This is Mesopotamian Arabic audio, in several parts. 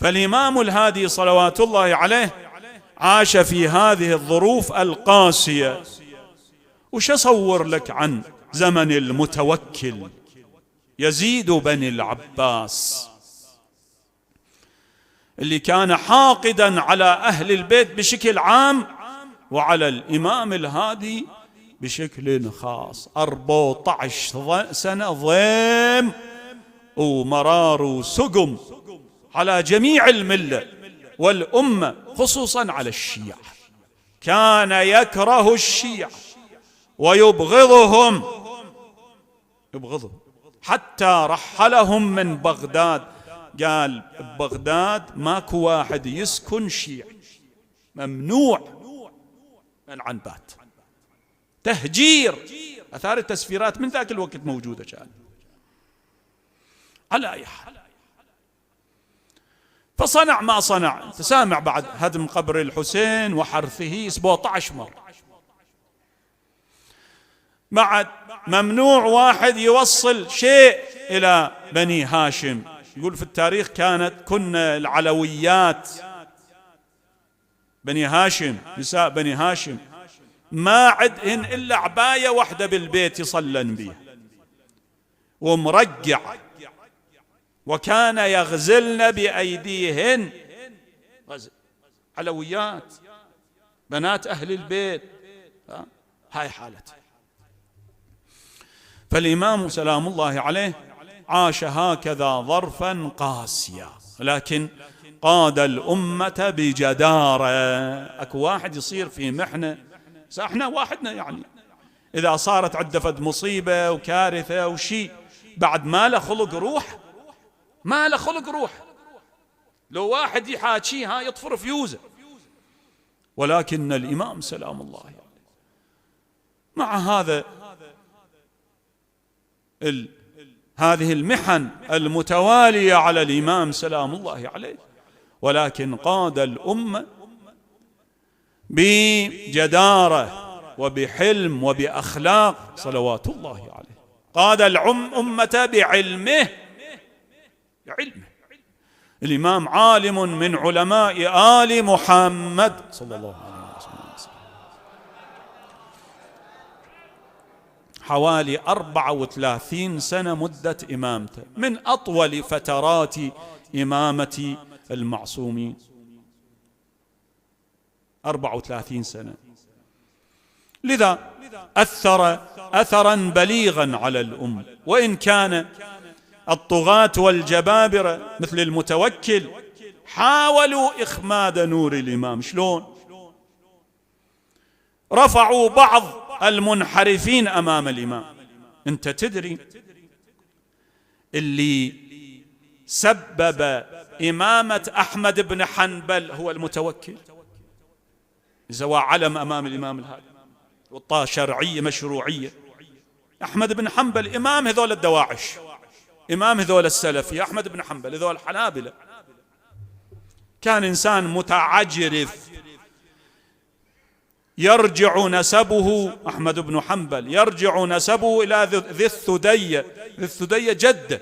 فالإمام الهادي صلوات الله عليه عاش في هذه الظروف القاسية. وش أصور لك عن زمن المتوكل يزيد بن العباس، اللي كان حاقدا على أهل البيت بشكل عام وعلى الإمام الهادي بشكل خاص. 14 سنة ضيم ومرار وسقم على جميع الملة والأمة، خصوصا على الشيعة. كان يكره الشيعة ويبغضهم حتى رحلهم من بغداد. قال ببغداد ماكو واحد يسكن شيعي، ممنوع من عنبات، تهجير. أثار التسفيرات من ذاك الوقت موجودة كان. على أي حال، فصنع ما صنع. تسامع بعد هدم قبر الحسين وحرثه 17 مرة. بعد ممنوع واحد يوصل شيء إلى بني هاشم. يقول في التاريخ كنا العلويات بني هاشم، نساء بني هاشم ما عدهن إلا عباية واحدة بالبيت يصلن بها ومرقع، وكان يغزلن بأيديهن. غزل علويات بنات أهل البيت. هاي حالته. فالإمام سلام الله عليه عاش هكذا ظرفا قاسيا، لكن قاد الأمة بجدارة. أكو واحد يصير في محنة، احنا واحدنا يعني إذا صارت عنده فد مصيبة وكارثة وشيء بعد ما له خلق روح، ما له خلق روح. لو واحد يحاكيه يطفر فيوزه. ولكن الإمام سلام الله عليه مع هذه المحن المتوالية على الإمام سلام الله عليه، ولكن قاد الأمة بجدارة وبحلم وبأخلاق صلوات الله عليه. قاد الأمة بعلمه. الإمام عالم من علماء آل محمد صلى الله عليه وسلم. حوالي 34 سنة مدة إمامته، من أطول فترات إمامة المعصومين. 34 سنة. لذا أثر أثرا بليغا على الأمة. وإن كان الطغاة والجبابرة مثل المتوكل حاولوا إخماد نور الإمام. شلون؟ رفعوا بعض المنحرفين أمام الإمام. أنت تدري اللي سبب إمامة أحمد بن حنبل هو المتوكل؟ زوا علم أمام الإمام الهادي وطا شرعية مشروعية. أحمد بن حنبل إمام هذول الدواعش، إمام هذول السلفي. أحمد بن حنبل هذول الحنابلة. كان إنسان متعجرف، يرجع نسبه أحمد بن حنبل يرجع نسبه إلى ذي الثدية. ذي الثدية جده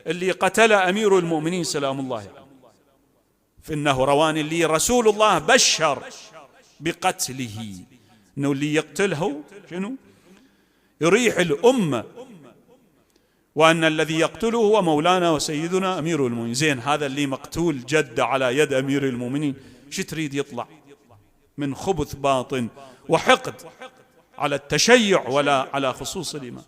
اللي قتل أمير المؤمنين سلام الله عليه في النهروان، اللي رسول الله بشر بقتله، إنه اللي يقتله شنو؟ يريح الأمة، وأن الذي يقتله هو مولانا وسيدنا أمير المؤمنين. زين، هذا اللي مقتول جد على يد أمير المؤمنين، شو تريد يطلع من خبث باطن وحقد على التشيع ولا على خصوص الإمام؟